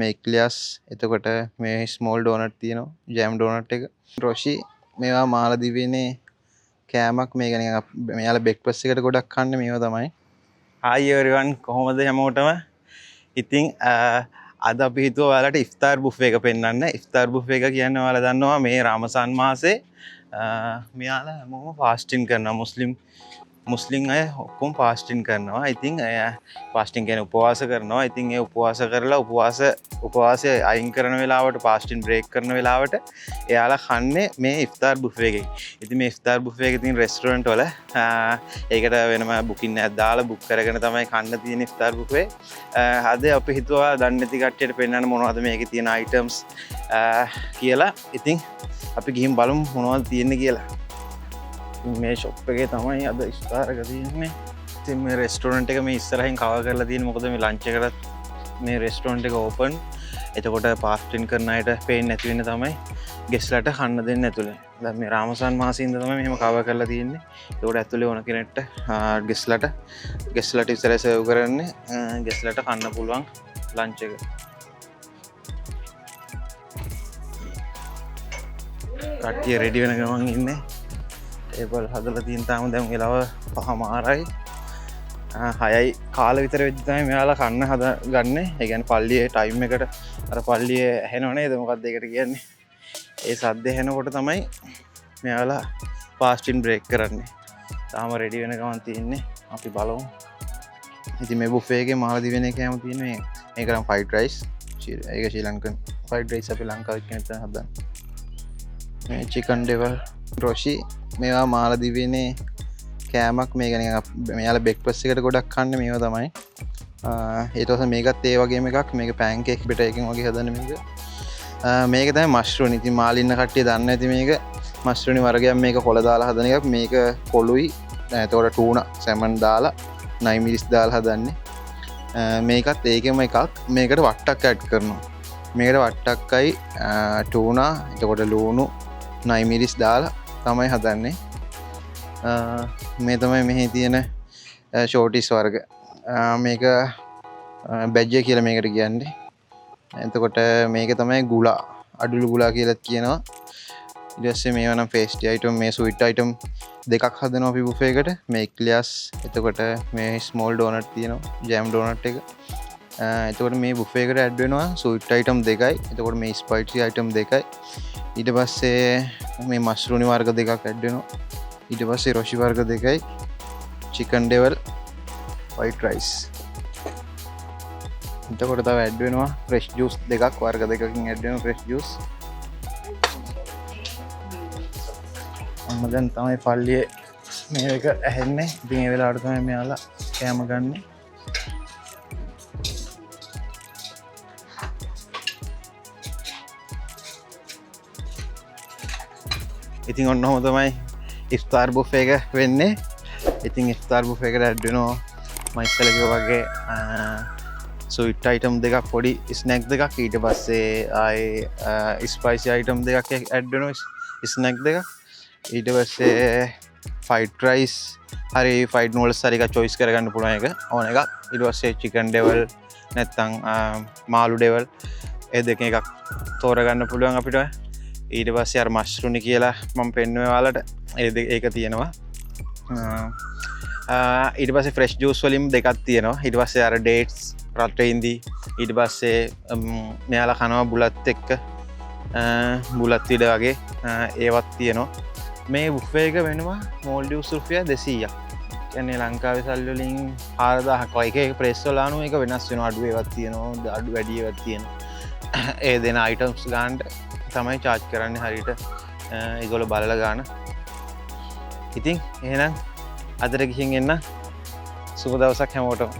මේ එක්ලියස්, එතකොට මේ ස්මෝල් ඩෝනට් තියෙනවා, ජෑම් ඩෝනට් එක. රොෂි මේවා මාලදිවයිනේ කෑමක්. මේක නිකන් මෙයාලා බ්‍රෙක්ෆාස්ට් එකට ගොඩක් කන්නේ මේවා තමයි. හායි එවරිවන්, කොහොමද හැමෝටම? ඉතින් අද අපි හිතුවා ඔයාලට ඉෆ්තාර් බුෆේ එක පෙන්වන්න. ඉෆ්තාර් බුෆේ එක කියන්නේ ඔයාලා දන්නවා මේ රමසාන් මාසේ මෙයාලා හැමෝම ෆාස්ටිං කරනවා. මුස්ලිම් අය ඔක්කොම ෆාස්ටිං කරනවා. ඉතින් අය ෆාස්ටිං කියන්නේ උපවාස කරනවා. ඉතින් ඒ උපවාස කරලා උපවාසය අයින් කරන වෙලාවට, ෆාස්ටිං බ්‍රේක් කරන වෙලාවට එයාලා කන්නේ මේ ඉෆ්තාර් බුෆේ එකේ. ඉතින් මේ ඉෆ්තාර් බුෆේ එක තියෙන රෙස්ටොරන්ට් වල, ඒකට වෙනම බුකින් එකක් දාලා බුක් කරගෙන තමයි කන්න තියෙන ඉෆ්තාර් බුෆේ. අද අපි හිතුවා දන්නේ නැති කට්ටියට පෙන්වන්න මොනවද මේකේ තියෙන අයිටම්ස් කියලා. ඉතින් අපි ගිහින් බලමු මොනවද තියෙන්නේ කියලා. මේ ෂොප් එකේ තමයි අද ඉෆ්තාර් එක තියෙන්නේ. ඉතින් මේ රෙස්ටොරන්ට් එක මේ ඉස්සරහින් කවර් කරලා තියෙන්නේ. මොකද මේ ලන්ච් එකටත් මේ රෙස්ටොරන්ට් එක ඕපන්. එතකොට ෆාස්ටිං කරන අයට පේන්නේ නැති වෙන්න තමයි ගෙස්ලට කන්න දෙන්නේ ඇතුලේ. දැන් මේ රාමසාන් මාසෙ ඉඳන් තමයි මෙහෙම කවර් කරලා තියෙන්නේ. එතකොට ඇතුලේ ඕන කෙනෙක්ට, ගෙස්ලට ඉස්සරහ සර්ව් කරන්නේ, ගෙස්ලට කන්න පුළුවන් ලන්ච් එක. කට්ටිය රෙඩි වෙන ගමන් ඉන්නේ. ටේබල් හදලා තියෙන තාම දැන් වෙලාව පහමාරයි. හයයි කාල විතර වෙද්දි තමයි මෙයාලා කන්න හදගන්නේ. ඒ කියන්නේ පල්ලියේ ටයිම් එකට අර පල්ලියේ ඇහෙනව නේද, මොකක්ද ඒකට කියන්නේ? ඒ සද්ද ඇහෙනකොට තමයි මෙයාලා ෆාස්ටිං බ්‍රේක් කරන්නේ. තාම රෙඩි වෙන ගමන් තියෙන්නේ. අපි බලමු. ඉතින් මේ බුෆේ එකේ මාලදිවයිනේ කෑම තියෙන්නේ. මේක නම් ෆ්‍රයිඩ් රයිස්. ඒක ශ්‍රී ලංකන් ෆ්‍රයිඩ් රයිස් අපි ලංකාවේ කෙනෙක් තමයි හදන්නේ. මේ චිකන් ඩෙවල් රොෂි මේවා මාලදිවයිනේ කෑමක්. මේක නිකන් මෙයාලා බ්‍රෙක්ෆාස්ට් එකට ගොඩක් කන්නේ මේවා තමයි. ඊට පස්සේ මේකත් ඒ වගේම එකක්. මේක පෑන්කේක් බෙටර් එකකින් වගේ හදන්නේ මේක. මේක තමයි මෂ්රූම්. ඉතින් මාළේ ඉන්න කට්ටිය දන්නේ නැති මේක මෂ්රූම් වර්ගයක්. මේක කොළ දාලා හදන එකක්. මේක කොළුයි, එතකොට ටූනා සැමන් දාලා නයි මිරිස් දාලා හදන්නේ. මේකත් ඒකෙම එකක්. මේකට වට්ටක් ඇඩ් කරනවා. මේකට වට්ටක්කයි, ටූනා, එතකොට ලූණු, නයි මිරිස් දාලා තමයි හදන්නේ. මේ තමයි මෙහි තියෙන, ෂෝටිස් වර්ග. මේක, බැජ්ජ කියලා මේකට කියන්නේ. එතකොට මේක තමයි ගුලා, අඩුළු ගුලා කියලාත් කියනවා. ඊට පස්සේ මේවා නම් පේස්ටි අයිටම්, මේ ස්වීට් අයිටම් දෙකක් හදනවා අපි බුෆේ එකට. මේ එක්ලියස්, එතකොට මේ ස්මෝල් ඩෝනට් තියෙනවා, ජෑම් ඩෝනට් එක. එතකොට මේ බුෆේ එකට ඇඩ් වෙනවා ස්වීට් අයිටම් දෙකයි, එතකොට මේ ස්පයිසි අයිටම් දෙකයි. ඊට පස්සේ මේ මෂ්රූනි වර්ග දෙකක් ඇඩ් වෙනවා. ඊට පස්සේ රොෂි වර්ග දෙකයි, චිකන් ඩෙවල්, වයිට් රයිස්. එතකොට තව ඇඩ් වෙනවා ෆ්‍රෙෂ් ජූස් දෙකක්, වර්ග දෙකකින් ඇඩ් වෙනවා ෆ්‍රෙෂ් ජූස්. අම්ම දැන් තමයි පල්ලියේ මේ එක ඇහෙන්නේ. ඉතින් ඒ වෙලාවට තමයි මෙයාලා කෑම ගන්නෙ. ඉතින් ඔන්න ඔහොම තමයි ඉෆ්තාර් බුෆේ එක වෙන්නේ. ඉතින් ඉෆ්තාර් බුෆේ එකට ඇඩ් වෙනවා මම ඉස්සෙල්ලා කිව්වා වගේ, ස්වීට් අයිටම් දෙකක්, පොඩි ස්නැක් දෙකක්. ඊට පස්සේ ආයේ, ස්පයිසි අයිටම් දෙකක් ඇඩ් වෙනවා, ස්නැක් දෙකක්. ඊට පස්සේ ෆ්‍රයිඩ් රයිස් හරි ෆ්‍රයිඩ් නූඩල්ස් හරි එකක් චොයිස් කරගන්න පුළුවන් එක ඕන එකක්. ඊට පස්සේ චිකන් ඩෙවල් නැත්තම්, මාළු ඩෙවල් ඒ දෙකෙන් එකක් තෝරගන්න පුළුවන් අපිට. ඊට පස්සේ අර මෂ්රූනි කියලා මම පෙන්නුවේ ඔයාලට, ඒ ඒක තියෙනවා. ඊට පස්සේ ෆ්‍රෙෂ් ජූස් වලින් දෙකක් තියෙනවා. ඊට පස්සේ අර ඩේට්ස් රටේ ඉඳි. ඊට පස්සේ, මෙයාලා කනවා බුලත් එක්ක, බුලත් ඉඩ වගේ, ඒවත් තියෙනවා. මේ බුෆේ එක වෙනවා මෝල්ඩිව්ස් රුපියල් දෙසීයක්. කියන්නේ ලංකාවේ සල්ලි වලින් 4000ක් වගේ. එක එක ප්‍රයිස් වල අනුව ඒක වෙනස් වෙනවා. අඩු ඒවත් තියෙනවා, අඩු වැඩි ඒවත් තියෙනවා. ඒ දෙන අයිටම්ස් ගන්නට තමයි චාර්ජ් කරන්නේ හරියට, ඒගොල්ලෝ බලලා ගන්න. ඉතින් එහෙනම් අදට ගිහින් එන්න. සුබ දවසක් හැමෝටම.